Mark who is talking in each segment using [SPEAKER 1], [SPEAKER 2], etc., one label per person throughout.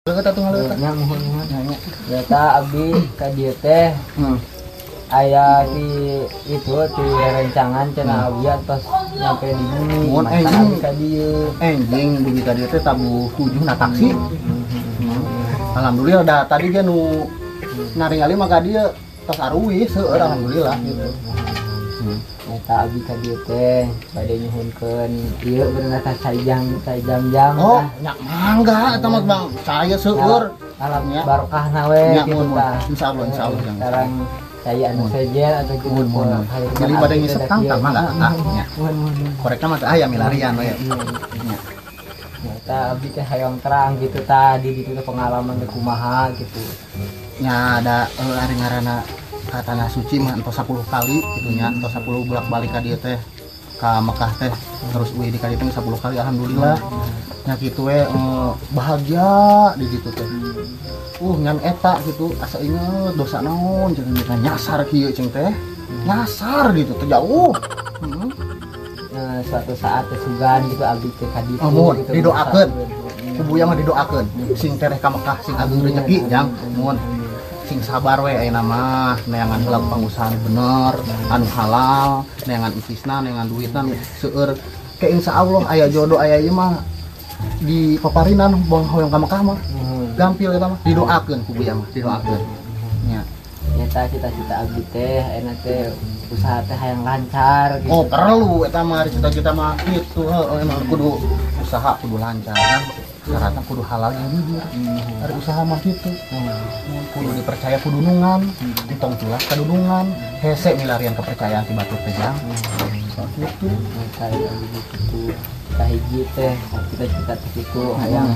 [SPEAKER 1] Leueut atuh ngaleueut.
[SPEAKER 2] Nya muhun-muhun.
[SPEAKER 1] Nya nya.
[SPEAKER 2] Eta abdi ka dieu teh aya di itu di rerencangan cenah abdi atos nyampe di bumi.
[SPEAKER 1] Mun
[SPEAKER 2] Maka
[SPEAKER 1] enjing.
[SPEAKER 2] Abdi ka dieu.
[SPEAKER 1] Enjing dugi ka dieu teh tabuh 7 na taksi. Alhamdulillah da tadi ge nu naringali mah ka dieu tos aruwih seueur alhamdulillah gitu.
[SPEAKER 2] Eta abdi ka dieu teh bade nyuhunkeun ieu bener tah cai jam-jam.
[SPEAKER 1] Oh, nya mangga eta mah Bang. Saya seueur.
[SPEAKER 2] Alam
[SPEAKER 1] Nya.
[SPEAKER 2] barokahna we
[SPEAKER 1] Nya,
[SPEAKER 2] gitu
[SPEAKER 1] mun, mun.
[SPEAKER 2] tah.
[SPEAKER 1] Insyaallah, insyaallah, jang.
[SPEAKER 2] Sekarang cai anu sejen atau gitu.
[SPEAKER 1] Mun, mun, mun. Jadi bade ngisep tang tah mangga tah nya.
[SPEAKER 2] Mun, mun, mun.
[SPEAKER 1] Korekna mah teu aya milarian we. Nya.
[SPEAKER 2] Eta abdi teh hayang terang gitu tadi di ditu teh pengalaman teh kumaha gitu.
[SPEAKER 1] Nya ada ari ngaranna ka tanah suci mah entos 10 kali gitu nya, entos 10 bolak-balik ka dieu teh ka Mekah teh terus uih di ka dieu teh 10 kali alhamdulillah. Nya kitu we bahagia di ditu teh. Ngan eta gitu asa inget dosa naon jeung teh nyasar kieu jeung teh. Nyasar gitu teh jauh. Heeh.
[SPEAKER 2] Nah, suatu saat teh sugan gitu abdi teh ka ditu
[SPEAKER 1] Oh, mun,
[SPEAKER 2] gitu.
[SPEAKER 1] didoakeun. Ku Buya mah didoakeun sing tereh ka Mekah sing agung rezeki jang mun. Sing sabar we ayeuna mah neangan heula pangusaha nu bener anu halal neangan incisna neangan duitna nu seueur ke insyaallah aya jodoh aya ieu mah di paparinan bang hoyong ka Mekah mah gampil eta mah didoakeun ku Buya mah didoakeun nya.
[SPEAKER 2] Nyata cita-cita abdi teh ayeuna teh usaha teh hayang lancar gitu.
[SPEAKER 1] Oh perlu eta mah cita-cita mah kitu heuh emang kudu usaha kudu lancar kan syaratna kudu halal jeung jujur. Ari usaha mah kitu. Kudu dipercaya kudunungan, entong culas kadunungan, hese milarian kepercayaan ti batur teh jang. Kitu.
[SPEAKER 2] Nyata abdi kitu kahiji teh cita-cita teh kitu hayang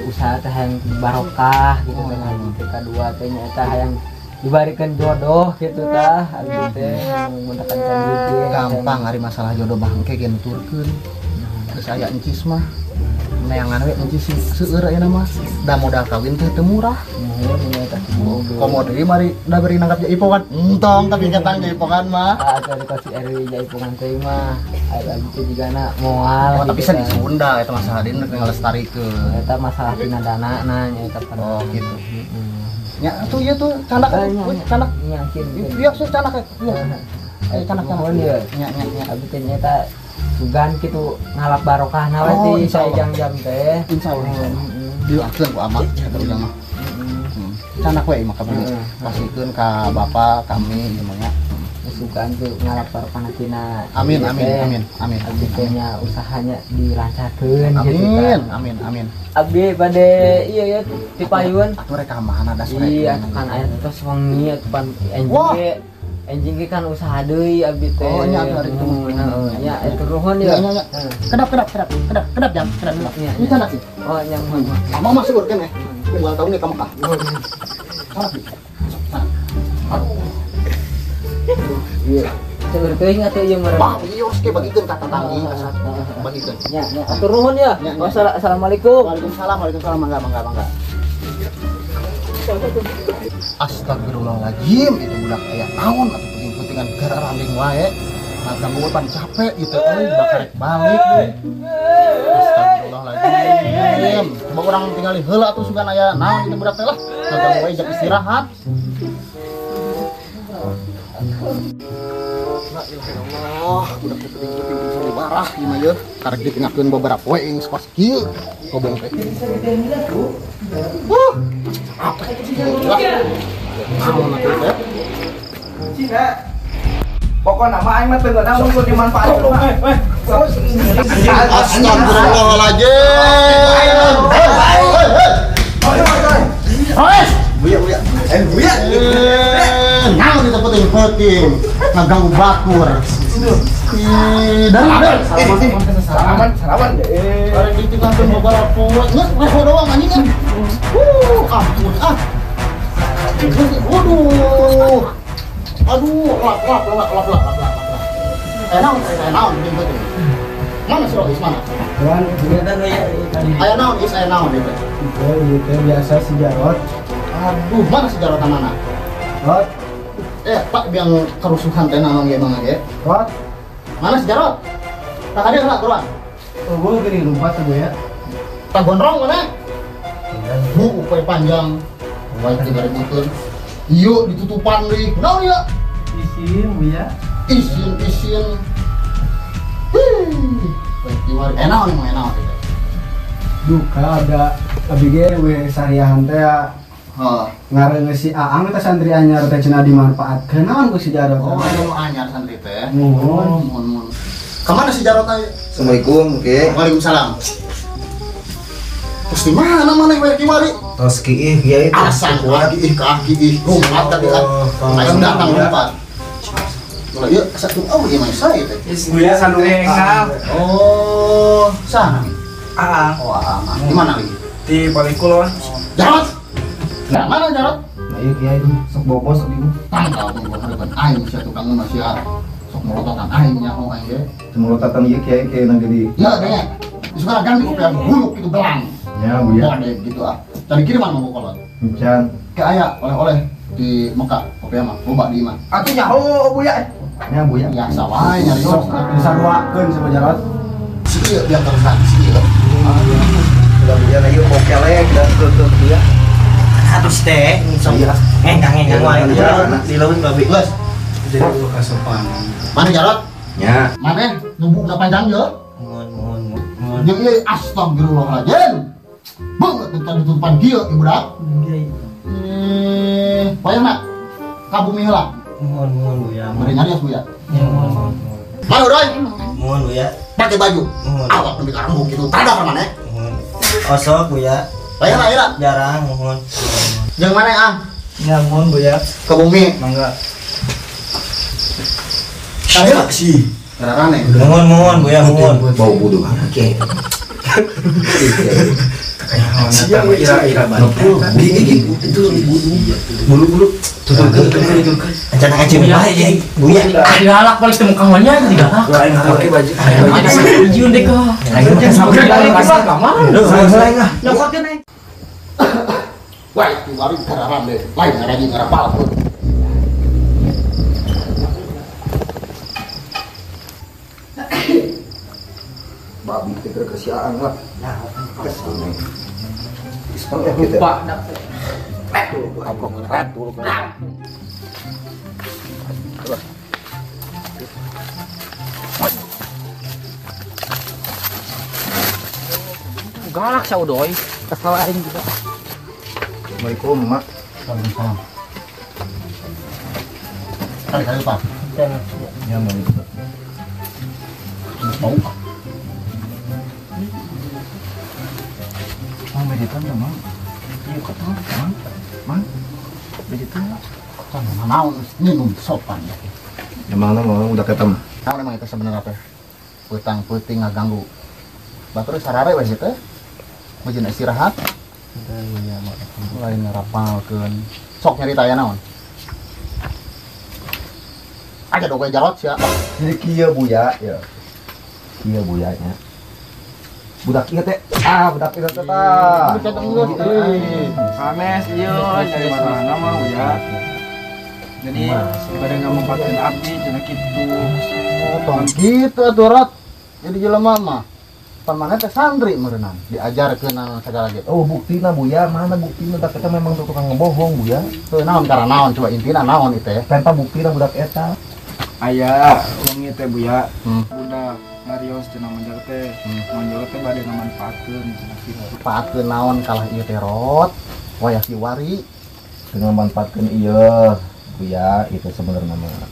[SPEAKER 2] usaha teh hayang barokah gitu teh hiji teh kadua teh nyaeta hayang dibarikeun jodoh gitu tah abdi teh menggunakan ka dieu.
[SPEAKER 1] Gampang ari masalah jodoh mah engke ge nuturkeun. Geus aya encis mah neangan we encis sing seueur ayeuna mah da modal kawin teh teu murah.
[SPEAKER 2] Nuhun nya eta kudu oge.
[SPEAKER 1] Komo deui mari da beri nanggap jaipongan entong tapi ketang jaipongan mah.
[SPEAKER 2] Ah atuh dikasih RW jaipongan teh mah aya abdi teh jigana moal.
[SPEAKER 1] Oh, tapi
[SPEAKER 2] gitu
[SPEAKER 1] di
[SPEAKER 2] tah.
[SPEAKER 1] Sunda eta masalah deui rek ngalestarikeun.
[SPEAKER 2] Eta masalah tina dana na nya eta pan.
[SPEAKER 1] Oh gitu. Nya atuh ieu tuh canak
[SPEAKER 2] Nya, nya.
[SPEAKER 1] canak.
[SPEAKER 2] Nya, kin, kin.
[SPEAKER 1] Iya sih canak ya. Ayo canak canak.
[SPEAKER 2] Nuhun ieu.
[SPEAKER 1] Nya nya nya.
[SPEAKER 2] Abdi teh nyaeta sugan kitu ngalap barokahna we
[SPEAKER 1] Oh,
[SPEAKER 2] ti
[SPEAKER 1] insyaallah.
[SPEAKER 2] jam-jam teh.
[SPEAKER 1] Insyaallah, insyaallah. Didoakeun ku amak eta urang mah. Canak we mah kabeh. Pasikeun ka bapak kami ieu mah nya.
[SPEAKER 2] Sugan tuh ngalap barokahna tina.
[SPEAKER 1] Amin
[SPEAKER 2] ieu
[SPEAKER 1] amin
[SPEAKER 2] teh.
[SPEAKER 1] amin amin.
[SPEAKER 2] Abdi teh nya usahanya dilancarkeun gitu
[SPEAKER 1] Amin
[SPEAKER 2] tah.
[SPEAKER 1] amin amin.
[SPEAKER 2] Abdi bade ieu ya ti payun.
[SPEAKER 1] Atuh rek ka mana da sore.
[SPEAKER 2] Iya atuh kan aya tos wengi atuh pan enjing
[SPEAKER 1] Wah.
[SPEAKER 2] ge. Enjing ge kan usaha deui abdi teh.
[SPEAKER 1] Oh, nya atuh ari itu.
[SPEAKER 2] Heeh, nya itu nuhun ya.
[SPEAKER 1] Nya nya nya. Kedap kedap kedap kedap kedap jam kedap kedap.
[SPEAKER 2] Nya,
[SPEAKER 1] Ini
[SPEAKER 2] nya.
[SPEAKER 1] canak sih.
[SPEAKER 2] Oh, nya muhun.
[SPEAKER 1] Mama masuk urkeun eh. Unggal tahun ge ka Mekah. Canak sih. Canak. Aduh.
[SPEAKER 2] Iya. Seueur teuing atuh ieu meureun.
[SPEAKER 1] Wah, wios ke bagikeun ka tatanggi bagikeun.
[SPEAKER 2] Nya, nya atur nuhun ya.
[SPEAKER 1] Nya, nya.
[SPEAKER 2] Wassalamualaikum.
[SPEAKER 1] Waalaikumsalam, waalaikumsalam, mangga mangga mangga. Astagfirullahaladzim, itu budak aya naon atuh penting-pentingan gara randing wae. Ngaganggu we pan capek gitu euy, bakal rek balik deui. Astagfirullahaladzim. Coba urang tingali heula atuh sugan aya naon itu budak teh lah. Ngaganggu wae jam istirahat. La ilaha illallah, budak teh penting-penting bisa dibarah ieu mah yeuh. Karek ditinggalkeun beberapa poe geus kos kieu. Kobong teh. Apa itu? Naon atuh teh?
[SPEAKER 3] Pokokna mah aing mah teu ngeunah mun dimanfaatkeun mah.
[SPEAKER 1] Astagfirullahaladzim. Hei, hei, hei. Hei.
[SPEAKER 3] Buya buya. Buya.
[SPEAKER 1] Naon itu penting-penting ngaganggu batur. Ih, dari dari.
[SPEAKER 3] Salaman salaman deh.
[SPEAKER 1] Karek ditinggalkeun beberapa poe. Geus reho doang anjing kan. Ampun ah. Waduh. Aduh, lap lap lap lap lap lap. Naon, naon penting-penting. Mana si Rois mana?
[SPEAKER 4] Cuman
[SPEAKER 1] Aya naon is aya naon ieu teh?
[SPEAKER 4] Oh, ieu teh biasa si Jarot.
[SPEAKER 1] Aduh, mana si Jarot mana?
[SPEAKER 4] Rot,
[SPEAKER 1] Pak biang kerusuhan teh naon ge mah ge?
[SPEAKER 4] rot.
[SPEAKER 1] Mana si Jarot? Tak ada lah buruan.
[SPEAKER 4] Oh, gua gini lupa tuh ya.
[SPEAKER 1] Tak gondrong mana? Bu upaya panjang. Wae teu ngarebuteun. Ieu ditutupan deui. Kunaon ieu?
[SPEAKER 3] Isin Buya.
[SPEAKER 1] Isin. Hih. Wae kiwari enaon emang enaon teh.
[SPEAKER 4] Duka ada abi ge we sariahan teh
[SPEAKER 1] heuh.
[SPEAKER 4] Ngareungeus si Aang teh santri anyar teh cenah dimanfaatkeun naon ku si Jarot.
[SPEAKER 1] Oh, aya nu anyar santri teh.
[SPEAKER 4] Nuhun.
[SPEAKER 1] Nuhun. Kamana si Jarot teh?
[SPEAKER 5] Assalamualaikum, Ki.
[SPEAKER 1] Waalaikumsalam. Terus di mana maneh we kiwari?
[SPEAKER 5] Tos kiih kiai.
[SPEAKER 1] Alasan kuat kiih ka kiih. Rumpat tadi ah. Aing datang rumpat. Ulah ieu satu oh ieu mah sae teh.
[SPEAKER 3] Buya santri enggal.
[SPEAKER 1] Oh, sana.
[SPEAKER 3] Aang.
[SPEAKER 1] Oh, Aang. Di mana lagi?
[SPEAKER 3] Di Palikulon.
[SPEAKER 1] Jarot. Nah, mana Jarot?
[SPEAKER 5] Nah, ieu kiai sok bobos abdi mah.
[SPEAKER 1] Tangkal bobos aing sia tukang mah sia. Sok melototan aing nyaho aing ge.
[SPEAKER 5] Melototan ieu kiai kiai nang jadi.
[SPEAKER 1] Ya, deh. Sekarang ganti kopi buluk itu belang.
[SPEAKER 5] Ya, Buya.
[SPEAKER 1] Bodeg gitu ah. Tadi kiriman mau kolot.
[SPEAKER 5] Encan.
[SPEAKER 1] Ke aya oleh-oleh di Mekah, kopi mah loba di imah.
[SPEAKER 3] Atuh nyaho Buya.
[SPEAKER 5] Nya Buya.
[SPEAKER 1] Biasa wae nyari
[SPEAKER 4] sok disaruakeun sama Jarot.
[SPEAKER 1] Si ieu biar terusan si ieu.
[SPEAKER 5] Udah Buya na ieu pokelek dan keukeuh Buya.
[SPEAKER 6] Atus teh.
[SPEAKER 5] Iya.
[SPEAKER 6] Ngengkang-ngengkang wae di laun babi.
[SPEAKER 1] Geus.
[SPEAKER 4] Jadi ulah kasopan.
[SPEAKER 1] Mana Jarot?
[SPEAKER 5] Nya.
[SPEAKER 1] Mana numbukna panjang ye?
[SPEAKER 6] Mohon mohon mohon.
[SPEAKER 1] Jeung ieu astagfirullahaladzim. Banget tentang ditutupan kieu ieu budak. Eh, wayahna ka bumi heula.
[SPEAKER 6] Mohon mohon Buya.
[SPEAKER 1] Bari nyarios Buya.
[SPEAKER 6] Ya mohon mohon.
[SPEAKER 1] Mana Roy?
[SPEAKER 6] Mohon Buya.
[SPEAKER 1] Pakai baju.
[SPEAKER 6] Mohon.
[SPEAKER 1] Awak nepi ka rambut kitu. Tadah ka maneh?
[SPEAKER 6] Mohon. Osok Buya.
[SPEAKER 1] Wayahna heula.
[SPEAKER 6] Jarang mohon.
[SPEAKER 1] Jeung maneh ah?
[SPEAKER 3] Ya mohon Buya.
[SPEAKER 1] Ke bumi.
[SPEAKER 3] Mangga.
[SPEAKER 1] Saya sih. Rarane.
[SPEAKER 6] Mohon mohon Buya mohon.
[SPEAKER 5] Bau buduh kiai.
[SPEAKER 3] Siap ira-ira balik.
[SPEAKER 5] Gigi itu bulu-bulu
[SPEAKER 6] tuturkeun. Acan ngacim bae ya Buya.
[SPEAKER 2] Digalak balik temu kawannya digalak.
[SPEAKER 5] Pakai baju.
[SPEAKER 2] Ujun deh kok.
[SPEAKER 5] Aing
[SPEAKER 2] sampai ka mana?
[SPEAKER 5] Lain ah.
[SPEAKER 2] Nyokotkeun aing.
[SPEAKER 1] Wah, kiwari kararam deh. Lain ngaraji ngarapal.
[SPEAKER 5] Babi teh keur kesiaan lah. Nah, kesel.
[SPEAKER 2] Lupa dak. Galak sa udoy. Kesel aing juga.
[SPEAKER 5] Assalamualaikum, Mak.
[SPEAKER 1] Waalaikumsalam. Kali-kali Pak.
[SPEAKER 5] Ya, mau ikut.
[SPEAKER 1] Bau.
[SPEAKER 5] Oh, meditan ya, Mang? Iya, ketang, Mang. Mang, meditan.
[SPEAKER 1] Ketang, naon, minum sopan ya.
[SPEAKER 5] Emang mau udah ketemu.
[SPEAKER 1] Nah, memang itu sebenarnya teh. Petang-peuting ngaganggu. Batur sarare we teh. Meujeun istirahat. Lain ngarapalkeun. Sok nyarita aya naon? Aja doge Jarot sia.
[SPEAKER 5] Jadi kieu Buya ya. Kieu Buya nya. Budak ieu teh, ah budak ieu teh tah.
[SPEAKER 3] Sanes ieu cari masalahna mah Buya. Jadi pada ngamanfaatkeun abdi cenah kitu.
[SPEAKER 1] Oh, tong kitu atuh Rot. Jadi jelema mah pan maneh teh santri meureunang, diajarkeun naon sagala ge.
[SPEAKER 5] Oh, buktina Buya, mana buktina budak eta memang tukang ngebohong Buya.
[SPEAKER 1] Heuh naon karena naon coba intina naon ieu teh.
[SPEAKER 5] Tanpa buktina budak eta.
[SPEAKER 3] Aya wengi teh Buya. Budak ngarios cenah manjol teh. Manjol teh bade ngamanfaatkeun cenah kitu.
[SPEAKER 1] Manfaatkeun naon kalah ieu teh Rot. Wayah kiwari
[SPEAKER 5] teu ngamanfaatkeun ieu Buya itu sebenarnya mah.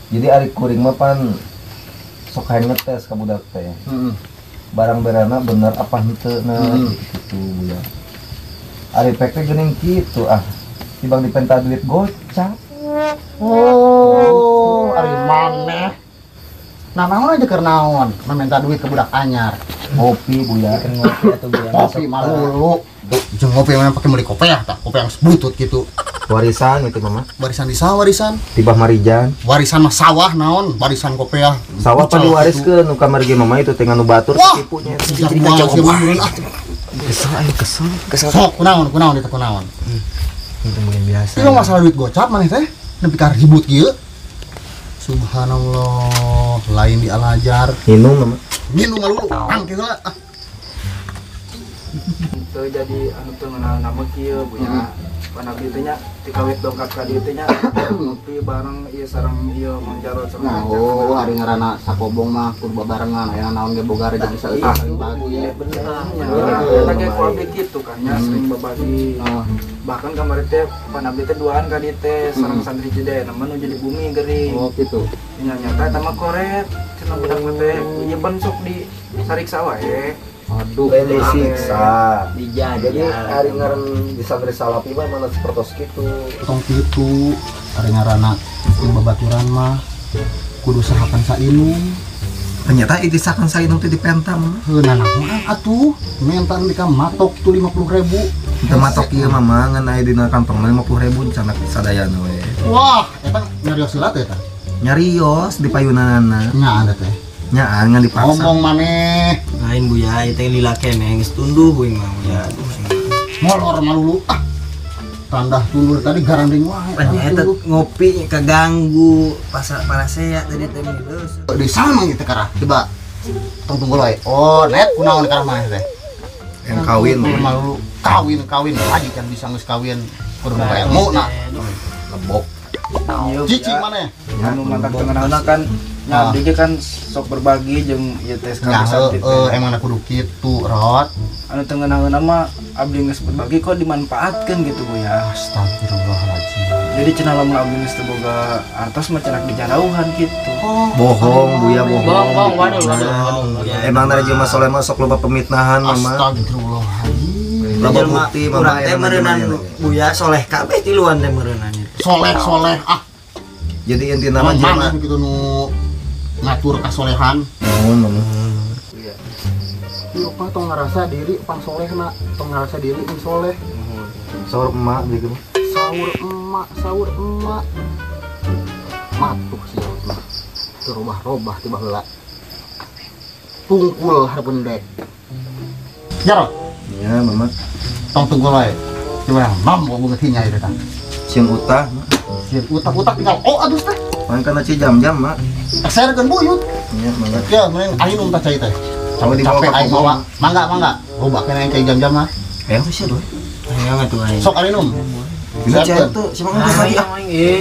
[SPEAKER 5] Jadi ari kuring mah pan sok hayang ngetes ka budak teh. Barang berana bener apa henteu na gitu Buya. Ari pek teh geuning kitu ah. Tibang dipenta duit gocap.
[SPEAKER 1] Oh, ari maneh. Nah, naon aja keur naon, meminta duit ke budak anyar.
[SPEAKER 5] Ngopi Buya.
[SPEAKER 2] Keur ngopi atuh Buya.
[SPEAKER 1] Ngopi malulu. Jeung ngopi mana pake meuli kopeah tah, kopeah yang butut gitu.
[SPEAKER 5] Warisan itu mama.
[SPEAKER 1] Warisan di sawah warisan.
[SPEAKER 5] Tibah Marijan.
[SPEAKER 1] Warisan mah sawah naon, warisan kopeah.
[SPEAKER 5] Sawah pan diwariskeun nu kamari ge mama itu teh nganu batur tipunya.
[SPEAKER 6] Kesel aing kesel. Kesel.
[SPEAKER 1] Sok kunaon kunaon itu kunaon.
[SPEAKER 6] Itu mungkin biasa.
[SPEAKER 1] Ieu masalah duit gocap maneh teh nepi ka ribut kieu. Subhanallah, lain dialajar.
[SPEAKER 5] Minum mama.
[SPEAKER 1] Minum ngalulu, angke heula.
[SPEAKER 3] Teu jadi anu teu ngeunah nama kieu Buya. Pan abdi teh nya tikawit dongkap ka dieu teh nya ngopi bareng ieu sareng ieu Mang Jarot sareng.
[SPEAKER 1] Nah, oh hari ngaranna sakobong mah kudu babarengan aya naon ge boga rezeki saeutik saling bagi.
[SPEAKER 3] Bener. Eta ge ku abdi kitu kan nya sering babagi. Bahkan kamari teh pan abdi teh duaan ka dieu teh sareng santri Cidena mah nu jadi bumi geuring.
[SPEAKER 1] Oh kitu.
[SPEAKER 3] Nya nyata eta mah koret cenah budak teh ieu pan sok di sariksa wae.
[SPEAKER 1] Aduh,
[SPEAKER 5] lain disiksa.
[SPEAKER 2] Dijajal.
[SPEAKER 5] Jadi ari ngaran di santri salapi mah mana sepertos kitu.
[SPEAKER 1] Tong kitu ari ngaranna jeung babaturan mah kudu sahakan sainum.
[SPEAKER 5] Ternyata itu sahakan sainum teh dipenta mah.
[SPEAKER 1] Heuh nanaon atuh, menta di ka matok tu 50.000.
[SPEAKER 5] Teu matok ieu mah mah ngan aya dina kantong 50.000 canak sadayana we.
[SPEAKER 1] Wah, eta nyarios heula teh eta.
[SPEAKER 5] Nyarios di payunanana.
[SPEAKER 1] Nya ada teh.
[SPEAKER 5] Nyaan ngan dipaksa.
[SPEAKER 1] Ngomong maneh.
[SPEAKER 6] Lain Buya, ieu teh lila keneh geus tunduh kuing mah Buya. Aduh,
[SPEAKER 1] molor malulu ah. Tandah tundur tadi garanding wae.
[SPEAKER 6] Eta ngopi kaganggu pasar parasea tadi teh geus.
[SPEAKER 1] Di sana gitu karah. Coba tong tunggu wae. Oh, net kunaon karah maneh teh?
[SPEAKER 5] Yang kawin
[SPEAKER 1] malulu. Kawin-kawin haji kan bisa geus kawin kudu boga ilmu nah.
[SPEAKER 5] Lebok.
[SPEAKER 1] Cicing maneh.
[SPEAKER 3] Anu mantak tengenahna kan nya abdi ge kan sok berbagi jeung ieu teh
[SPEAKER 1] kabeh santri. Heeh, emang kudu kitu, Rot.
[SPEAKER 3] Anu teu ngeunaheunna mah abdi geus berbagi kok dimanfaatkeun gitu Buya.
[SPEAKER 1] Astagfirullahaladzim.
[SPEAKER 3] Jadi cenah lamun abdi geus teu boga artos mah cenah dijarauhan gitu.
[SPEAKER 1] Oh,
[SPEAKER 5] bohong Buya, bohong.
[SPEAKER 2] Bohong, waduh, waduh.
[SPEAKER 5] Emang dari jelema soleh mah sok loba pemitnahan mah.
[SPEAKER 1] Astagfirullahaladzim.
[SPEAKER 5] Loba bukti mah
[SPEAKER 6] teh meureunan Buya soleh kabeh tiluan teh meureunan.
[SPEAKER 1] Soleh-soleh ah.
[SPEAKER 5] Jadi intina mah
[SPEAKER 1] jelema kitu nu ngatur kasolehan.
[SPEAKER 5] Nuhun.
[SPEAKER 1] Iya. Ieu apa tong ngarasa diri pang solehna, tong ngarasa diri pang soleh.
[SPEAKER 5] Saur emak gitu.
[SPEAKER 1] Saur emak, saur emak. Matuh sih mah. Teu robah-robah ti baheula. Tungkul hareupeun dek. Jarot.
[SPEAKER 5] Iya, Mama.
[SPEAKER 1] Tong tungkul wae. Coba mam boga tinya ieu teh.
[SPEAKER 5] Sieun utah.
[SPEAKER 1] Sieun utah-utah tinggal oh aduh teh.
[SPEAKER 5] Mangkana ci jam-jam, Mak.
[SPEAKER 1] Eserkeun buyut.
[SPEAKER 5] Iya, mangga.
[SPEAKER 1] Ya, mending aing tah cai teh. Capek aing mawa. Mangga, mangga. Loba keneh cai jam-jam mah.
[SPEAKER 6] Ayo sih, Doi. Ayo atuh aing.
[SPEAKER 1] Sok aing.
[SPEAKER 5] Dina cai teu, si Mang geus lagi ah.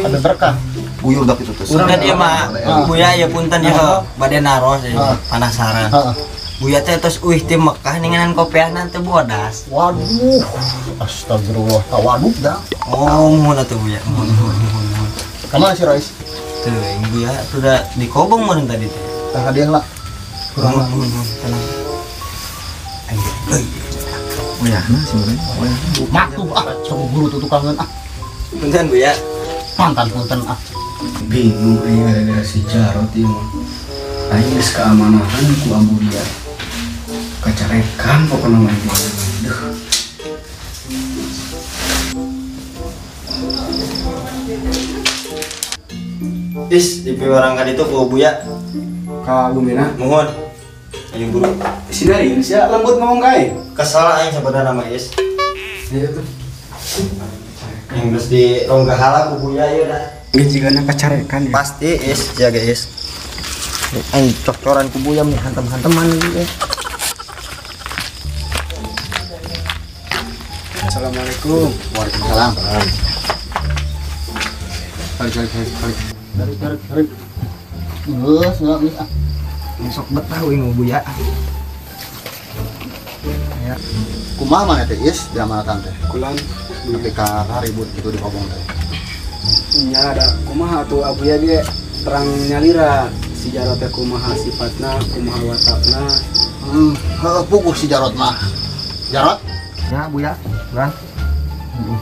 [SPEAKER 1] Ada berkah.
[SPEAKER 5] Buyur dak itu teh.
[SPEAKER 6] Punten ieu mah. Buya ya punten ya bade naros ya penasaran. Buya teh tos uih ti Mekah ninganan kopiahna teu bodas.
[SPEAKER 1] Waduh. Astagfirullah, tawaduk dah.
[SPEAKER 6] Oh, muhun atuh Buya. Muhun, muhun.
[SPEAKER 1] Kamana si Rois?
[SPEAKER 6] Tuh, Buya sudah dikobong meureun tadi teh.
[SPEAKER 1] Tah hadiah lah. Kurang
[SPEAKER 6] tenang. Ayo.
[SPEAKER 5] Wayahna sih meureun.
[SPEAKER 1] Matuh ah, sok guru tutukangeun ah.
[SPEAKER 6] Punten Buya.
[SPEAKER 1] Pantan punten ah.
[SPEAKER 4] Bingung aing gara-gara si Jarot ieu mah. Aing geus keamanahan ku Ambu dia. Kacarekan pokona mah ieu. Duh.
[SPEAKER 6] Is, di piwarangkan itu ku Buya.
[SPEAKER 4] Ka Bumina?
[SPEAKER 6] Mohon. Ayo buru.
[SPEAKER 4] Sini sia lembut ngomong ka aing.
[SPEAKER 6] Kesal aing sabenerna mah Is.
[SPEAKER 4] Iya tuh.
[SPEAKER 6] Yang geus di ronggahala ku Buya ieu dah.
[SPEAKER 4] Geus jigana kacarekan ya.
[SPEAKER 6] Pasti Is, jaga Is. Aing coccoran ku Buya nih hantem-hanteman ieu.
[SPEAKER 4] Assalamualaikum.
[SPEAKER 1] Waalaikumsalam. Tarik, tarik, tarik, tarik. Tarik, tarik, tarik. Geus, geus ah.
[SPEAKER 6] Sok betah uing Buya.
[SPEAKER 1] Ya. Kumaha maneh teh Is diamanatan teh?
[SPEAKER 4] Kulan
[SPEAKER 1] nepi ka ribut kitu di kobong teh.
[SPEAKER 4] Nya ada kumaha atuh Abuya ge terang nyalira si Jarot teh kumaha sifatna, kumaha watakna.
[SPEAKER 1] Heuh puguh si Jarot mah. Jarot?
[SPEAKER 5] Ya Buya, kan?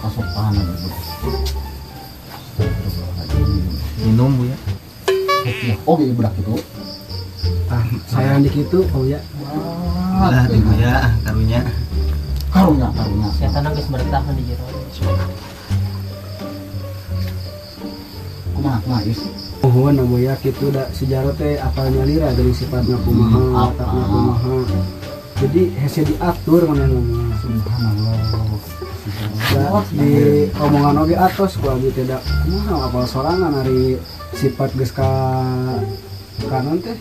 [SPEAKER 1] Kasopanan ieu.
[SPEAKER 5] Minum Buya.
[SPEAKER 1] Oh, ge budak kitu.
[SPEAKER 4] Ah, sayang di kitu oh ya.
[SPEAKER 6] Lah di Buya, karunya.
[SPEAKER 1] Karunya, karunya.
[SPEAKER 2] Setan geus bertah di jero.
[SPEAKER 1] Kumaha kumaha Is?
[SPEAKER 4] Nuhun Buya kitu da si Jarot teh apal nyalira geuning sifatna kumaha, watakna kumaha. Jadi hese diatur manehna mah.
[SPEAKER 1] Subhanallah.
[SPEAKER 4] Da di omongan oge atos ku abdi teh da kumaha apal sorangan ari sifat geus ka kanon teh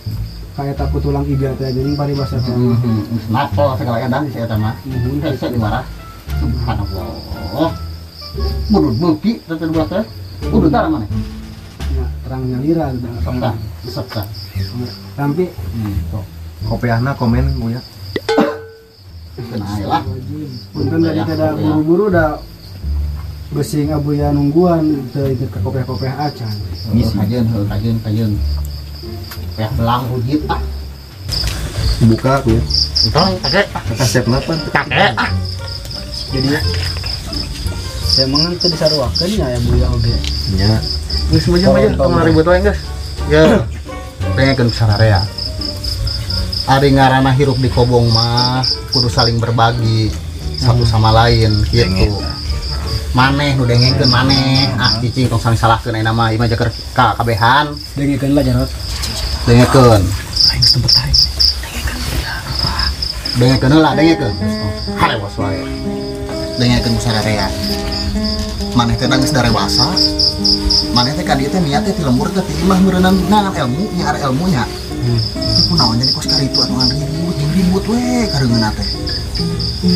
[SPEAKER 4] Kayak takut tulang iga teh geuning paribasa teh.
[SPEAKER 1] Geus napel segala edan si eta mah. Hese diwarah. Subhanallah. Budut beuki teh budak teh. Udut tara maneh.
[SPEAKER 4] Nya terang nyalira
[SPEAKER 1] sok tah, sok tah.
[SPEAKER 4] Tampi
[SPEAKER 1] sok.
[SPEAKER 5] Kopiahna komen Buya.
[SPEAKER 1] Tenang lah.
[SPEAKER 4] Punten tadi kada buru-buru da besing Abuya nungguan teu ka kopiah-kopiah acan.
[SPEAKER 1] Ngisi kajeun heuh kajeun. Kopiah belang hujit ah.
[SPEAKER 5] Buka Buya.
[SPEAKER 1] Entong kake ah.
[SPEAKER 5] Kasep napa?
[SPEAKER 1] Kake ah.
[SPEAKER 4] Jadi saya mangan teu disaruakeun nya ya Buya oge.
[SPEAKER 5] Nya.
[SPEAKER 1] Geus maju-maju tong ribut wae geus. Ya. Pengen sararea. Ari ngaranna hirup di kobong mah kudu saling berbagi satu sama lain gitu. Maneh nu dengekeun maneh, ah cicing tong saling salahkeun ayeuna mah ieu mah jaker ka kabehan.
[SPEAKER 4] Dengekeun lah Jarot.
[SPEAKER 1] Dengekeun.
[SPEAKER 4] Aing geus tempat aing.
[SPEAKER 1] Dengekeun heula, dengekeun. Harewas wae. Dengekeun ku sararea. Maneh teh geus darewasa. Maneh teh ka dieu teh niat teh ti lembur teh ti imah meureunang ngangan ilmu, nyiar ilmunya. Itu kunaon jadi kos karitu atuh ribut jeung ribut we kareungeuna teh.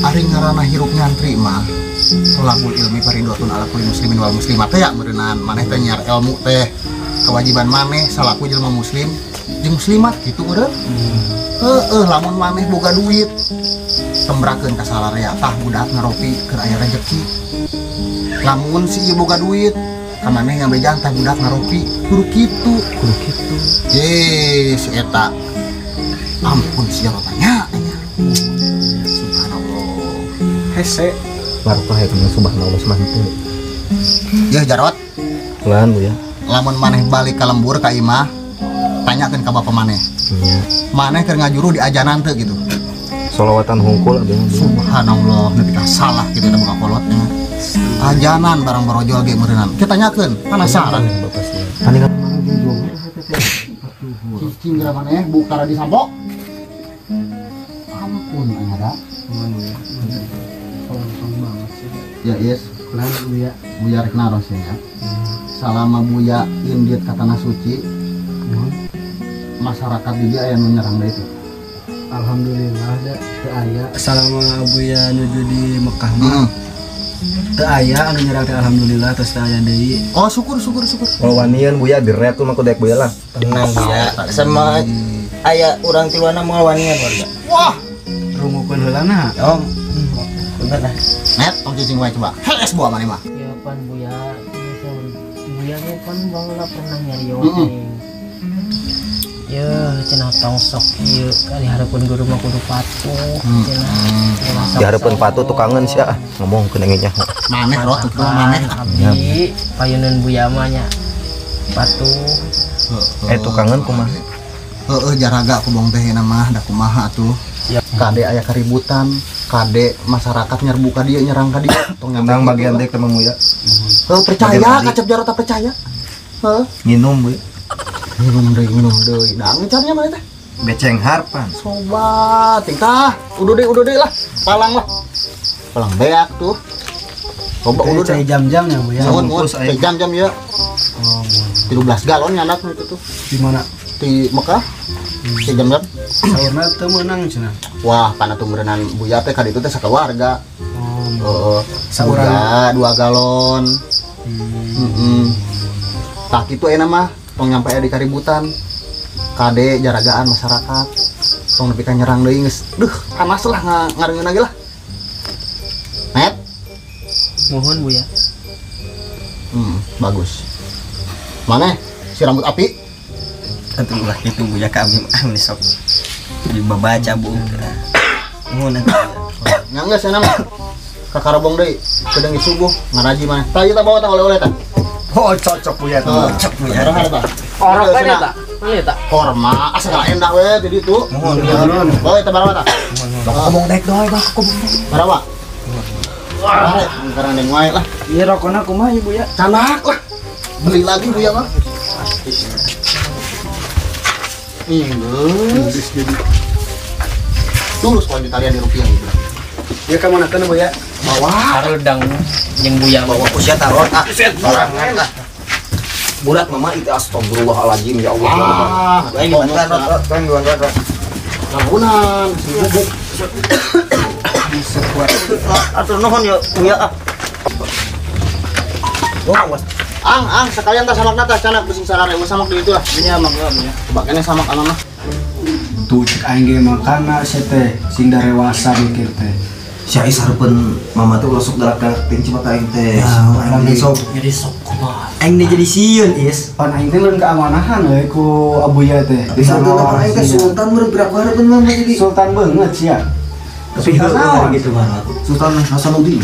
[SPEAKER 1] Ari ngaranna hirup nyantri mah tolakul ilmi farindotun ala kulli muslimin wal muslimat teh ya meureunan maneh teh nyiar ilmu teh kewajiban maneh salaku jelema muslim jeung muslimat kitu meureun. Heueuh lamun maneh boga duit tembrakeun ka salarea tah budak ngaropi keur aya rejeki. Lamun si ieu boga duit ka maneh ngabejaan tah budak ngaropi kudu kitu kudu kitu. Ye si eta ampun sia tanya nya. Subhanallah.
[SPEAKER 4] Hese
[SPEAKER 5] barokah ya kumaha subhanallah mah teu.
[SPEAKER 1] Yeuh Jarot.
[SPEAKER 5] Lan Bu ya.
[SPEAKER 1] Lamun maneh balik ka lembur ka imah tanyakeun ka bapa maneh.
[SPEAKER 5] Nya.
[SPEAKER 1] Maneh keur ngajuru di ajanan teu gitu.
[SPEAKER 5] Solawatan hungkul abdi.
[SPEAKER 1] Subhanallah nepi ka salah kitu eta buka kolotnya. Ajanan barang borojol ge meureunan. Kita tanyakeun, penasaran.
[SPEAKER 5] Paningan
[SPEAKER 1] cicing geura maneh bukara di sampo. Ampun aya da.
[SPEAKER 4] Tong banget sih.
[SPEAKER 1] Ya yes,
[SPEAKER 4] lan Buya.
[SPEAKER 1] Buya rek naros ya. Salama Buya indit ka tanah suci, masyarakat di dieu aya nu nyerang deui itu.
[SPEAKER 4] Alhamdulillah da teu aya. Salama Buya nuju di Mekah mah. Teu aya anu nyerang teh alhamdulillah tos teu aya deui.
[SPEAKER 1] Oh syukur syukur syukur.
[SPEAKER 5] Kalau wanian Buya direp tuh mah ku daek Buya lah.
[SPEAKER 6] Tenang Buya. Sama aya urang tiluana moal wanian warga.
[SPEAKER 1] Wah,
[SPEAKER 4] rungukeun heula na.
[SPEAKER 6] Om. Punten lah.
[SPEAKER 1] Net tong cicing wae coba. Hees buah maneh mah.
[SPEAKER 2] Ya pan Buya, Buya ge pan baheula pernah nyarios nih. Ya cenah tong sok ieu kali hareupeun guru mah kudu patuh cenah.
[SPEAKER 5] Dihareupeun patuh tukangeun sia ngomongkeun engge nyaho.
[SPEAKER 1] Maneh rot tuh maneh.
[SPEAKER 2] Abdi payuneun Buya mah nya patuh.
[SPEAKER 5] Tukangeun kumaha?
[SPEAKER 1] Heeh jaraga kubong teh mah da kumaha atuh. Kade aya keributan, kade masyarakat nyerbu ka dieu nyerang ka dieu tong
[SPEAKER 5] nyampe bagian teh mah Buya.
[SPEAKER 1] Heuh percaya kacep Jarot percaya. Heuh.
[SPEAKER 5] Minum Buya.
[SPEAKER 1] Minum deui. Da ngecarnya mana teh?
[SPEAKER 5] Beceng harpan.
[SPEAKER 1] Sobat, tingkah. Udah deh lah. Palang lah. Palang beak tuh. Coba udah
[SPEAKER 4] cai jam-jam ya Buya.
[SPEAKER 1] Cai jam-jam ya.
[SPEAKER 4] Oh,
[SPEAKER 1] 13 galon nyandak itu tuh.
[SPEAKER 4] Di mana?
[SPEAKER 1] Di Mekah. Cai jam-jam.
[SPEAKER 4] Saurna teu meunang cenah.
[SPEAKER 1] Wah, pana tuh meureunan Buya teh ka ditu teh sakeluarga.
[SPEAKER 4] Oh.
[SPEAKER 1] Heeh.
[SPEAKER 4] Saurang
[SPEAKER 1] 2 galon. Heeh. Tah kitu ayeuna mah tong nyampe aya di kaributan. Kade jaragaan masyarakat. Tong nepi ka nyerang deui geus. Duh, panas lah ngareungeun lagi lah. Net.
[SPEAKER 2] Mohon Buya.
[SPEAKER 1] Bagus. Mana si rambut api?
[SPEAKER 6] Atuh ulah kitu Buya ka abdi mah geus sok dibabaca bu. Mohon atuh.
[SPEAKER 1] Nya geus cenah mah. Ka Karobong deui, kedeung subuh ngaraji maneh. Tah ieu tah bawa tah oleh-oleh tah.
[SPEAKER 5] Oh, cocok Buya tuh.
[SPEAKER 1] Cocok Buya.
[SPEAKER 2] Orang kan eta. Mana eta?
[SPEAKER 1] Korma, asa endah we di ditu.
[SPEAKER 6] Mohon.
[SPEAKER 1] Oh, eta barawa tah.
[SPEAKER 5] Kobong daek doy, Bang. Kobong daek.
[SPEAKER 1] Barawa. Wah, sekarang deng wae lah.
[SPEAKER 3] Ieu rokona kumaha ieu Buya?
[SPEAKER 1] Canak lah. Beli lagi Buya mah. Geus jadi. Tulus kalau ditalian di rupiah gitu.
[SPEAKER 4] Ya ka mana kana Buya?
[SPEAKER 1] Bawa.
[SPEAKER 2] Harudang jeung Buya
[SPEAKER 6] bawa usia tarot ah. Barangan lah.
[SPEAKER 5] Burat mama itu astagfirullahaladzim ya Allah.
[SPEAKER 6] Aing dibantuan rot, aing dibantuan rot.
[SPEAKER 1] Nahunan, sibuk.
[SPEAKER 6] Atur nuhun ya, ya ah. Oh, awas.
[SPEAKER 1] Ang, sekalian tas samakna tas canak pusing sarare samak di itu lah.
[SPEAKER 3] Ini amak lah ya.
[SPEAKER 1] Bakene samak anu mah.
[SPEAKER 4] Tuh cek aing ge makana sia teh sing darewasa mikir teh.
[SPEAKER 5] Si Ais hareupeun mama teh ulah sok galak-galak teuing cuma aing teh. Aing sok
[SPEAKER 6] jadi sok kumaha. Aing teh jadi sieun, Is.
[SPEAKER 4] Pan aing teh leureun keamanahan euy ku Abuya teh.
[SPEAKER 5] Di sultan aing teh sultan meureun piraku hareupeun mama jadi.
[SPEAKER 4] Sultan banget sia.
[SPEAKER 6] Tapi heueuh gitu mah.
[SPEAKER 5] Sultan Hasanuddin.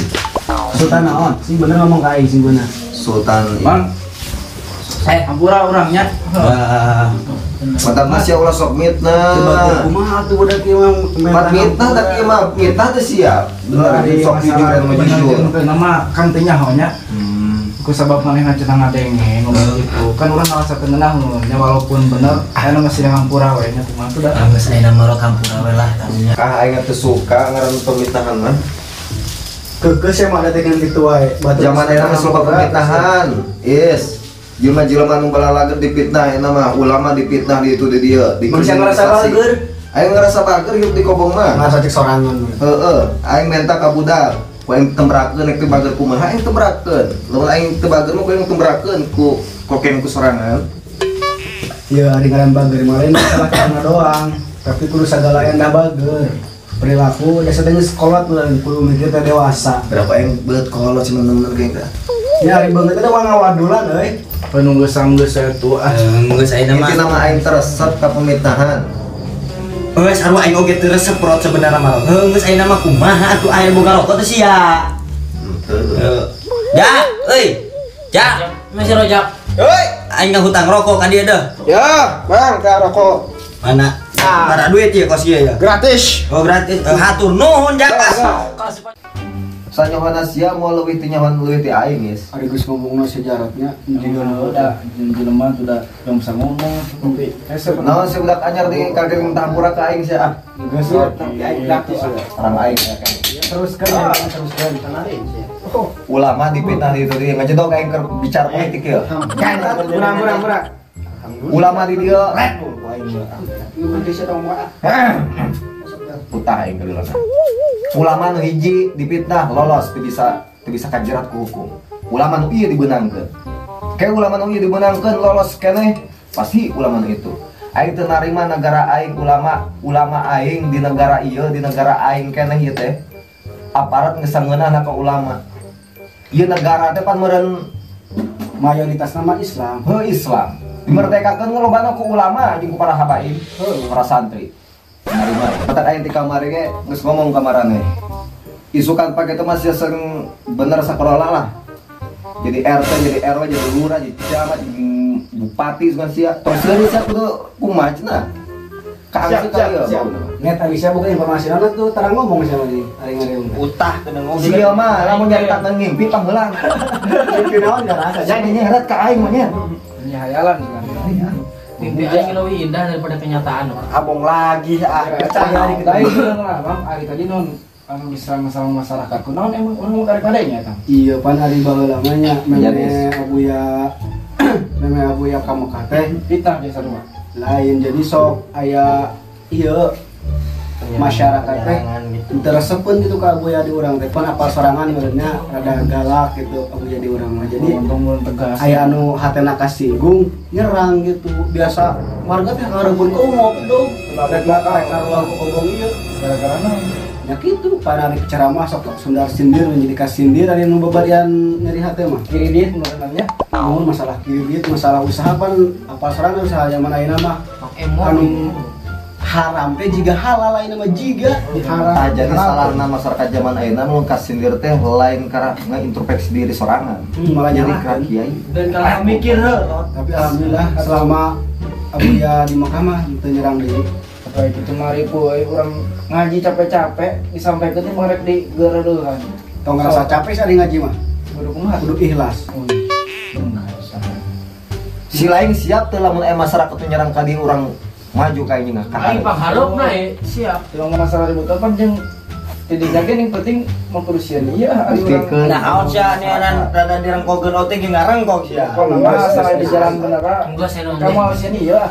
[SPEAKER 4] Sultan naon? Sing bener ngomong ka aing sing bener.
[SPEAKER 5] Sultan
[SPEAKER 3] Bang. Hampura urangnya.
[SPEAKER 5] Mata masih ulah sok mitnah.
[SPEAKER 4] Kumaha tuh budak ieu mah.
[SPEAKER 5] Mat mitnah tapi mah mitnah teh siap. Bener sok jujur anu jujur.
[SPEAKER 3] Nama kan teh nyaho nya. Ku sabab manehna cenah ngadenge ngomong gitu. Kan urang ngarasa teu ngeunah nya walaupun bener aya masih hampura we nya kumaha tuh da.
[SPEAKER 6] Geus ayeuna mah rot hampura we lah tanya.
[SPEAKER 5] Ah aing teu suka ngaran pemitnahan mah.
[SPEAKER 4] Keukeuh sia mah ada teh kitu wae.
[SPEAKER 5] Zaman ayeuna mah suka pemitnahan. Is. Jelema-jelema nu balalager dipitnah eta mah ulama dipitnah di itu di dieu.
[SPEAKER 4] Manusia ngerasa bager.
[SPEAKER 5] Aing ngerasa bager hidup di kobong mah.
[SPEAKER 4] Ngerasa cek sorangan.
[SPEAKER 5] Heeh, aing menta ka budak. Ku aing tembrakeun rek teu bager kumaha aing tembrakeun. Lamun aing teu bager mah ku aing tembrakeun ku koken ku sorangan.
[SPEAKER 4] Ya ari ngaran bager mah lain masalah karena doang, tapi kudu sagala endah bager. Perilaku desa teh geus kolot meureun kudu mikir teh dewasa.
[SPEAKER 5] Berapa aing beut kolot si temen-temen ge teh.
[SPEAKER 4] Ya ari beungeut teh wangawadulan euy.
[SPEAKER 3] Penunggu sanggeus itu ah.
[SPEAKER 6] Geus ayeuna mah.
[SPEAKER 5] Itu nama aing teresep ka pemitnahan.
[SPEAKER 6] Geus sarua aing oge teu resep rot sebenarna mah. Heuh geus ayeuna mah kumaha atuh aing boga rokok teh sia. Henteu. Ja, euy. Ja, masih rojak.
[SPEAKER 5] Euy,
[SPEAKER 6] aing ngahutang rokok ka dieu deuh.
[SPEAKER 3] Ya, Bang, ka rokok.
[SPEAKER 6] Mana? Para duit ya kos ieu ya.
[SPEAKER 3] Gratis.
[SPEAKER 6] Oh, gratis. Hatur nuhun ja kas.
[SPEAKER 5] Sanyohana sia moal leuwih ti nyahoan leuwih ti aing geus.
[SPEAKER 4] Ari geus ngomongna sejarahnya
[SPEAKER 3] udah jelema tuh udah yang bisa ngomong tapi
[SPEAKER 5] naon si budak anyar di kaget minta hampura ka aing sia ah.
[SPEAKER 4] Geus
[SPEAKER 3] tapi aing gratis
[SPEAKER 5] orang aing ya kan.
[SPEAKER 4] Teruskan teruskan.
[SPEAKER 5] Ulama dipitnah di itu dia ngajedog aing keur bicara politik ya.
[SPEAKER 3] Murah.
[SPEAKER 5] Ulama di dieu rek ku aing mah. Putah aing keur ulama nu hiji dipitnah lolos teu bisa kajerat ku hukum. Ulama nu ieu dibeunangkeun. Kayak ulama nu ieu dibeunangkeun lolos keneh pasti ulama nu itu. Aing teu narima negara aing ulama aing di negara ieu di negara aing keneh ieu teh. Aparat geus sangeunahna ka ulama. Ieu negara teh pan meureun
[SPEAKER 4] mayoritas nama Islam.
[SPEAKER 5] Heuh Islam. Dimerdekakeun ngelobana ku ulama jeung ku para habaib, para santri. Narima. Petak aing ti kamari ge geus ngomong ka maraneh. Isukan pake teh masih seng bener sakola lah. Jadi RT, jadi RW, jadi lurah, jadi camat, jadi bupati sugan sia. Tong seueur sia kudu kumaha cenah. Kaangseun ka ieu.
[SPEAKER 4] Net ari sia bukan informasi naon tuh tarang ngomong sia mah di ari-ari.
[SPEAKER 6] Utah kena ngomong.
[SPEAKER 5] Sia mah lamun nyaritakeun ngimpi pangheula.
[SPEAKER 4] Ngimpi naon jarasa.
[SPEAKER 5] Jadi nyeret ka aing mah nya.
[SPEAKER 3] Nya hayalan kan.
[SPEAKER 2] Mimpi aing lebih indah daripada kenyataan.
[SPEAKER 5] Abong lagi ah.
[SPEAKER 3] Percaya hari kita lah, Bang. Hari tadi non anu diserang sama masyarakat. Kunaon emang urang mau karek-kareknya eta?
[SPEAKER 4] Iya, pan ari baheula mah nya meme Abuya meme Abuya ka Mekah teh
[SPEAKER 3] fitnah biasa mah.
[SPEAKER 4] Lain jadi sok aya ieu masyarakat teh teu resepeun gitu ka Abuya di urang teh pan apal sorangan meureunnya rada galak gitu Abuya di urang mah. Jadi
[SPEAKER 3] tegas.
[SPEAKER 4] Aya anu hatena kasinggung nyerang gitu. Biasa warga teh ngareupun umum dong. Rek rek ngaruang ku kobong ieu
[SPEAKER 3] gara-gara naon?
[SPEAKER 4] Ya gitu, pada hari ceramah sok sundar sindir menjadi kasindir ada nu babarian nyeri hati mah.
[SPEAKER 3] Kredit menurutnya.
[SPEAKER 4] Namun masalah kredit, masalah usaha pan apal sorangan usaha zaman ayeuna mah anu haram teh jiga halal ayeuna mah jiga haram.
[SPEAKER 5] Tah jadi salahna masyarakat zaman ayeuna mun kasindir teh lain karena introspeksi diri sorangan.
[SPEAKER 4] Malah
[SPEAKER 5] jadi
[SPEAKER 4] nyalahkeun.
[SPEAKER 5] Ka kiai.
[SPEAKER 2] Dan kalau mikir heuh.
[SPEAKER 4] Tapi alhamdulillah selama Abuya di Mekah mah teu nyerang deui.
[SPEAKER 3] Apa itu cuma ribu, orang ngaji capek-capek disampaikan teh merek di gereduhan.
[SPEAKER 4] Tong ngerasa capek sih ngaji mah.
[SPEAKER 3] Kudu kumaha?
[SPEAKER 4] Kudu ikhlas.
[SPEAKER 5] Si lain siap teh lamun masyarakat teh nyerang ka dieu urang maju ka ini ngah.
[SPEAKER 2] Aing pangharepna siap.
[SPEAKER 3] Tong masalah ribut pan jeung Tidinya ge yang penting mengkursian ieu ari urang.
[SPEAKER 6] Nah, aon sia neanan rada direngkogeun ote ge ngarengkok sia.
[SPEAKER 3] Pokona mah asal di jalan bener. Kamu sieun ieu ah.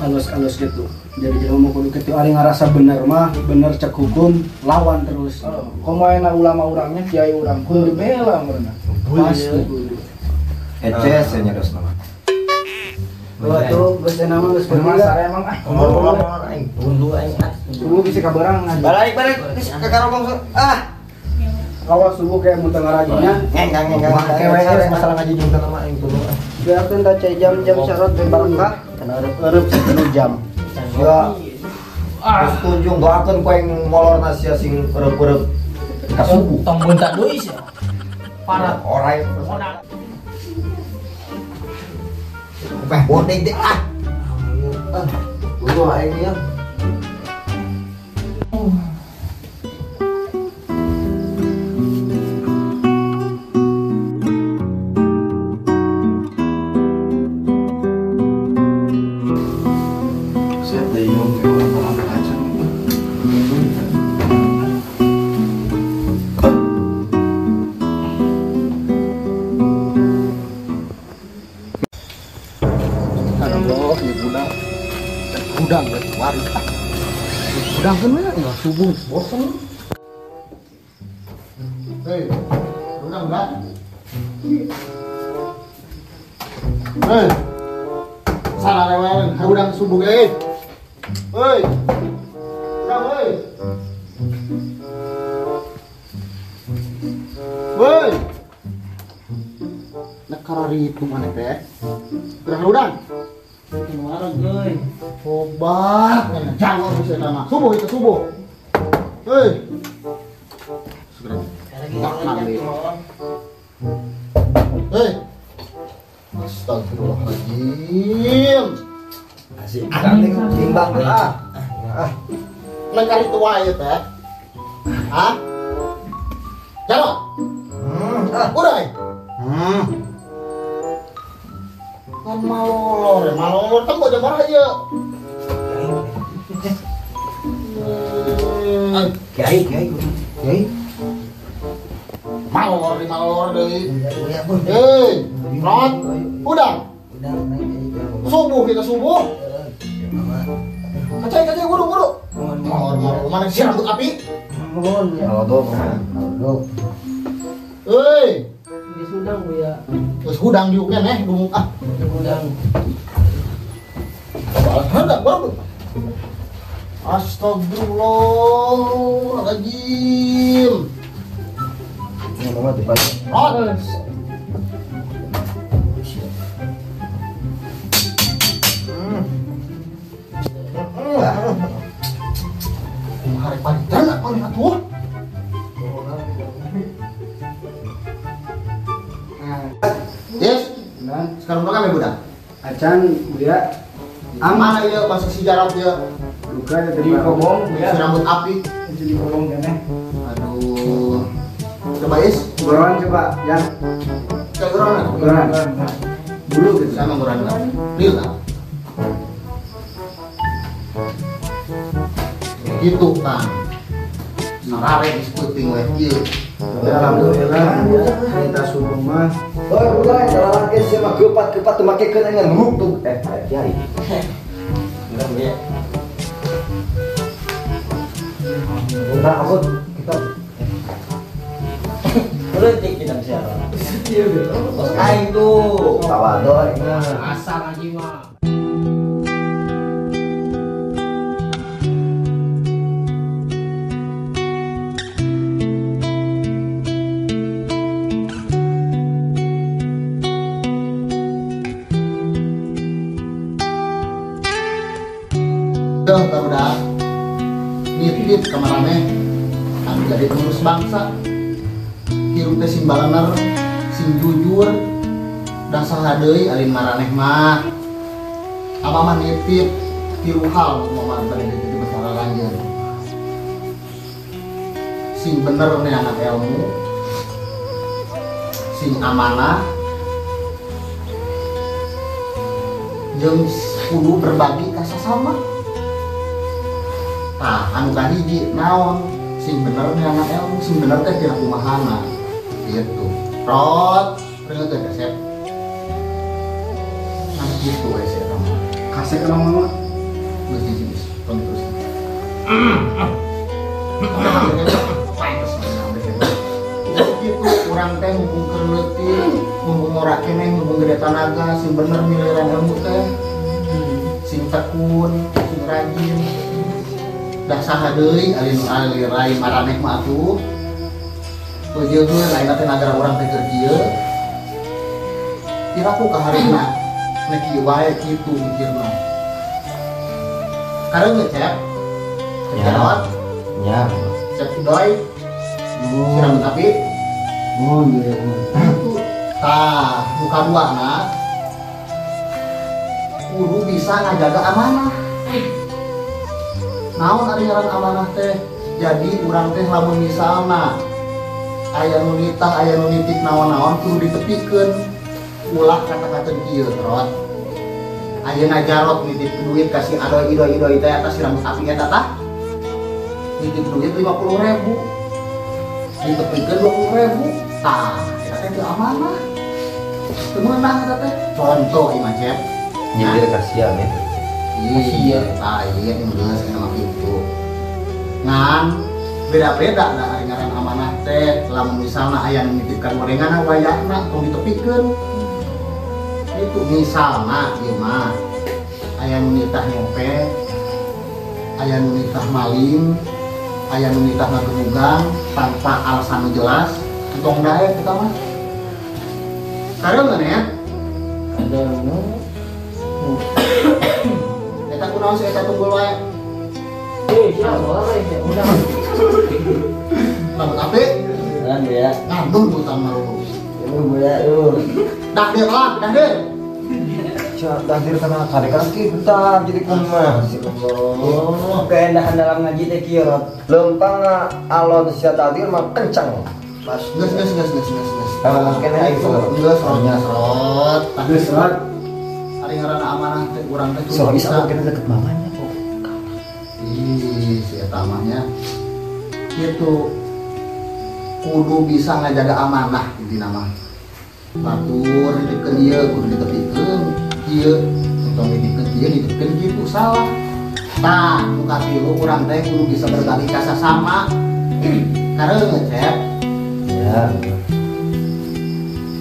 [SPEAKER 4] Halus-halus gitu. Jadi jelema mah kudu kitu ari ngarasa bener mah, bener cek hukum, lawan terus.
[SPEAKER 3] Komo aya ulama urangnya, kiai urang kudu dibela meureunna.
[SPEAKER 4] Pasti kudu.
[SPEAKER 5] Eces nya nyarios nama.
[SPEAKER 4] Tuh, geus nama geus
[SPEAKER 3] bener sare emang ah.
[SPEAKER 6] Ngomong aing tundu aing ah.
[SPEAKER 3] Subuh bisa kabarang ngaji.
[SPEAKER 6] Balik geus ka karobong ah.
[SPEAKER 4] Awas subuh kayak mun teu ngarajinya.
[SPEAKER 6] Ngeng.
[SPEAKER 5] Make we masalah ngaji jeung nama aing tundu ah.
[SPEAKER 4] Biarkeun da cai jam-jam syarat teh barokah.
[SPEAKER 1] Kana eureub-eureub satelu jam.
[SPEAKER 5] Ya. Geus tunjung doakeun ku aing molorna sia sing eureub-eureub ka subuh.
[SPEAKER 2] Tong buntak deui sia. Parah.
[SPEAKER 5] Orai. Beh bodeg deh ah. Dulu aing ya.
[SPEAKER 3] Siap deh yung orang aja.
[SPEAKER 1] Udang buat waris ah. Udang kan ya subuh bosen. Hei, udang enggak? Hei, salah rewel, udang subuh eh. Hei, udang hei. Hei, nak karari itu mana teh? Udang udang. Euy. Obat, jangan bisa nama. Subuh itu subuh. Hei. Segera. Tak ngambil. Hei. Astagfirullahaladzim.
[SPEAKER 5] Asik. Timbang ah. Ah.
[SPEAKER 1] Nang kari tua ieu teh. Hah? Jalan. Udah. Kan malolor, malolor tembok jam berapa ieu?
[SPEAKER 5] Kiai, kiai, kiai.
[SPEAKER 1] Malolor di malolor deui. Hei, rot, udang. Subuh kita subuh. Kacai, kacai, buru, buru. Malolor, malolor, mana sih rambut api?
[SPEAKER 5] Malolor, malolor.
[SPEAKER 1] Hei.
[SPEAKER 2] Geus hudang bu ya.
[SPEAKER 1] Geus hudang diuk keneh dumuk ah.
[SPEAKER 2] Hudang.
[SPEAKER 1] Hendak baru. Astagfirullahaladzim.
[SPEAKER 5] Ini mah dibalik.
[SPEAKER 1] Rot. Kumaha rek balik dana maneh atuh. Yes, sekarang udah kami budak.
[SPEAKER 4] Acan, buya.
[SPEAKER 1] Mana ya masih si jarab ya?
[SPEAKER 4] Luka ya jadi kobong, buya.
[SPEAKER 1] Si rambut api.
[SPEAKER 4] Jadi kobong kene.
[SPEAKER 1] Aduh. Coba is.
[SPEAKER 4] Goran coba, yang.
[SPEAKER 1] Kayak goran.
[SPEAKER 4] Goran. Bulu gitu.
[SPEAKER 1] Sama goran lah. Lila. Gitu kan. Sarare disputing weh ieu.
[SPEAKER 4] Alhamdulillah ya, kita subuh mah.
[SPEAKER 5] Oh, ulah eta lalaki sia mah keupat-keupat teu makekeun aing ngeruk tuh. Kiai.
[SPEAKER 6] Enggak ya.
[SPEAKER 5] Udah aku kita
[SPEAKER 6] leutik kita bisa. Iya gitu. Aing tuh
[SPEAKER 5] tawadhu aing mah.
[SPEAKER 2] Asal aja mah.
[SPEAKER 1] Udah nitip kamarane anu jadi penerus bangsa hirup teh sing balener sing jujur dan saha deui alin maraneh mah apa mah nitip tilu hal mah bade dititip besar lanjut sing bener neangan ilmu sing amanah jeung kudu berbagi ka sasama. Tah anu kahiji naon Sing bener neangan ilmu, sing bener teh tina kumahana. Gitu. Rot, ringan teh kasep. Nah gitu we sih eta mah.
[SPEAKER 4] Kasep kana mah.
[SPEAKER 1] Geus geus, tong terus. Gitu urang teh mumpung keur leutik, mumpung ngora keneh, mumpung gede tanaga, sing bener miliran ilmu teh. Sing tekun, sing rajin. Dah saha deui alin alirai maraneh mah atuh. Ujeuheun ayeuna teh nagara urang teh keur kieu. Piraku ka harina nek kieu wae kitu mikirna. Kareung Cep? Cep
[SPEAKER 5] Ya.
[SPEAKER 1] Cep Idoy. Si rambut api.
[SPEAKER 4] Oh iya.
[SPEAKER 1] Tah, nu kaduana kudu bisa ngajaga amanah. Naon ari ngaran amanah teh? Jadi urang teh lamun misalna aya nu nitah, aya nu nitip naon-naon kudu ditepikeun. Ulah kata-kateun kieu, Rot. Ayeuna Jarot nitip duit ka si Adoy Idoy Idoy teh atas si rambut api eta tah. Nitip duit 50.000. Ditepikeun 20.000. Tah, eta teh teu amanah. Teu meunang eta teh. Contoh ieu mah, Cep.
[SPEAKER 5] Nyindir kasihan ya.
[SPEAKER 1] Iya, tah ieu geus eta mah kitu. Ngan beda-beda da ari ngaran amanah teh. Lamun misalna aya nu nitipkan gorengan wayahna tong ditepikeun. Itu misalna ieu mah aya nu nitah nyopet, aya nu nitah maling, aya nu nitah ngagebugan tanpa alasan nu jelas, entong daek eta mah. Kareung ya?
[SPEAKER 2] Kareung.
[SPEAKER 1] Eta kunaon sih eta tunggul wae?
[SPEAKER 2] Eh, sia boleh ya, udah.
[SPEAKER 1] Rambut api?
[SPEAKER 2] Kan ya.
[SPEAKER 1] Ngandung utama lu.
[SPEAKER 2] Lu boya lu.
[SPEAKER 1] Dahdir lah, dahdir.
[SPEAKER 5] Cia, dahdir kana kadek kita jadi kumaha sih.
[SPEAKER 2] Oh, keendahan dalam ngaji teh kieu, Rot.
[SPEAKER 5] Lempang alon sia dahdir mah kencang.
[SPEAKER 1] Pas geus geus geus geus geus geus.
[SPEAKER 5] Kalau kene aing
[SPEAKER 1] geus rotnya rot.
[SPEAKER 4] Geus rot.
[SPEAKER 1] Ari ngaranna amanah teh urang teh
[SPEAKER 5] so bisa kene deket mamanya kok.
[SPEAKER 1] Ih, si eta mah nya. Kitu kudu bisa ngajaga amanah intina mah. Batur nitipkeun ieu kudu ditepikeun ieu, entong nitipkeun ieu nitipkeun kitu salah. Tah, nu katilu urang teh kudu bisa berbagi ka sasama. Kareung Cep.
[SPEAKER 5] Ya.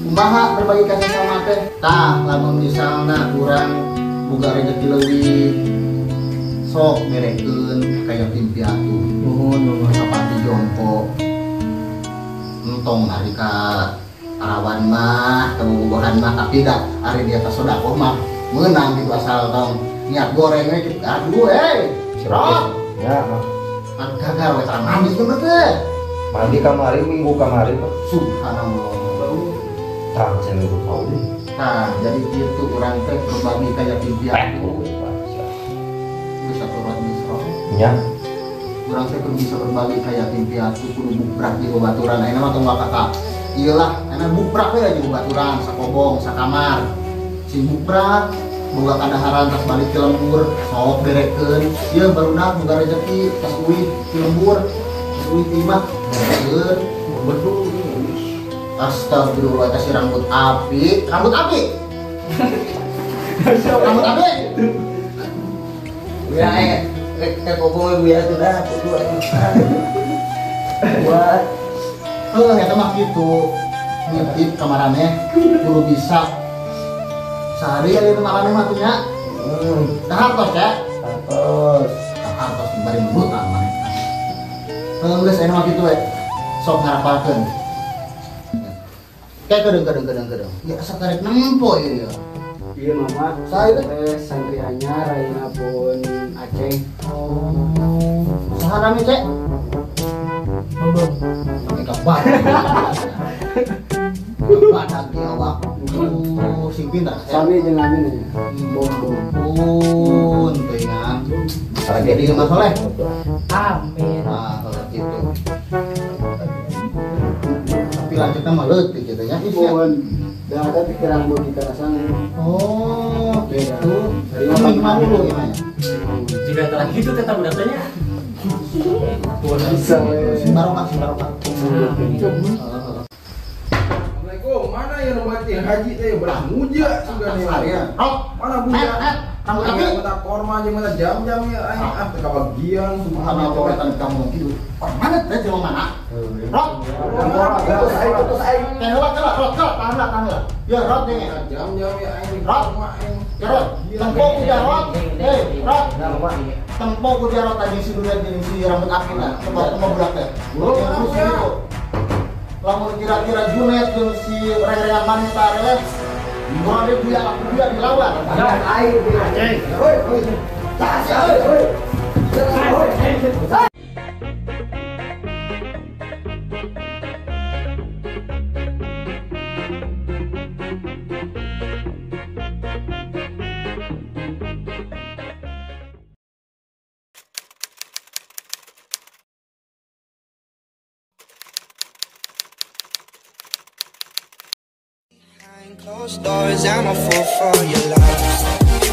[SPEAKER 1] Kumaha berbagi ka sasama teh? Tah, lamun misalna urang boga rezeki leuwih sok berekeun ka yatim piatu.
[SPEAKER 2] Nuhun nuhun
[SPEAKER 1] ka panti jompo. Entong ari ka arawan mah, ka bobogohan mah, tapi dah ari di atas sedekah mah meunang gitu asal tong niat goreng we kitu. Aduh euy. Rot.
[SPEAKER 5] Ya,
[SPEAKER 1] mah. Gagal we tah mandi geus teh.
[SPEAKER 5] Mandi kamari minggu kamari mah.
[SPEAKER 1] Subhanallah.
[SPEAKER 5] Tah cenah minggu kau deh.
[SPEAKER 1] Tah, jadi kitu urang teh berbagi ka yatim piatu. Geus atuh rot geus rot.
[SPEAKER 5] Nya.
[SPEAKER 1] Urang teh kudu bisa berbagi ka yatim piatu, kudu bukbrak di babaturan. Ayeuna mah tong kata iyalah, ayeuna bukbrak we aja babaturan, sakobong, sakamar. Sing bukbrak boga kadaharan tas balik ke lembur, sok berekeun. Ieu barudak boga rezeki tas uih ti lembur, tas uih ti imah berekeun. Betul. Astagfirullah, kasih rambut api, rambut api. Rambut api.
[SPEAKER 2] Ya, rek kobong ibu ya sudah kudu buat.
[SPEAKER 1] Heuh, eta mah kitu. Ngintip ka maraneh kudu bisa. Sehari ari maraneh mah tuh nya. Dahar tos ya?
[SPEAKER 2] Tos.
[SPEAKER 1] Dahar tos bari mutan maneh. Heuh, geus aya mah kitu we. Sok ngarapalkeun. Kayak kedeng. Ya asa karek nempo ieu ya.
[SPEAKER 4] Iya mama,
[SPEAKER 1] saya
[SPEAKER 4] teh santri anyar ayeuna pun Aceh.
[SPEAKER 1] Oh. Saha nami, Cek?
[SPEAKER 2] Belum.
[SPEAKER 1] Nami kabar. Badak di awak. Sing pintar.
[SPEAKER 4] Sami jeung amin aja.
[SPEAKER 1] Bom bom. Pun teuingan. Jadi Mas Soleh.
[SPEAKER 2] Amin.
[SPEAKER 1] Nah, kalau gitu. Tapi lanjutnya mah leutik gitu ya.
[SPEAKER 4] Dah ada pikiran buat kita rasanya.
[SPEAKER 1] Oh, gitu. Dari mana dulu gimana?
[SPEAKER 6] Jika telah gitu tetap udah tanya.
[SPEAKER 4] Bisa we.
[SPEAKER 1] Barokah sih barokah.
[SPEAKER 3] Assalamualaikum, mana ya nu bati haji teh belah muja sudah nih.
[SPEAKER 1] Rok,
[SPEAKER 3] Mana buja?
[SPEAKER 1] Rambut api.
[SPEAKER 3] Minta korma jeung minta jam-jam ya aing ah teu kabagian
[SPEAKER 1] Subhanallah eta kamu kieu. Orang mana teh jelema mana? Rok.
[SPEAKER 4] Terus aing.
[SPEAKER 1] Heula heula rok, heula tahan lah tahan lah. Ya rok deh.
[SPEAKER 3] Jam-jam ya aing
[SPEAKER 1] Rok. Ya rok. Tempo ku jarot. Hei, rok. Tempo ku jarot tadi si duren jeung si rambut api lah. Tempo tempo budak teh. Urus gitu. Lamun kira-kira Junet jeung si reng-rengan maneh teh urang dia buya aku buya dilawan.
[SPEAKER 4] Aing. Woi, woi. Tas woi.
[SPEAKER 7] Closed doors, I'm a fool for your love.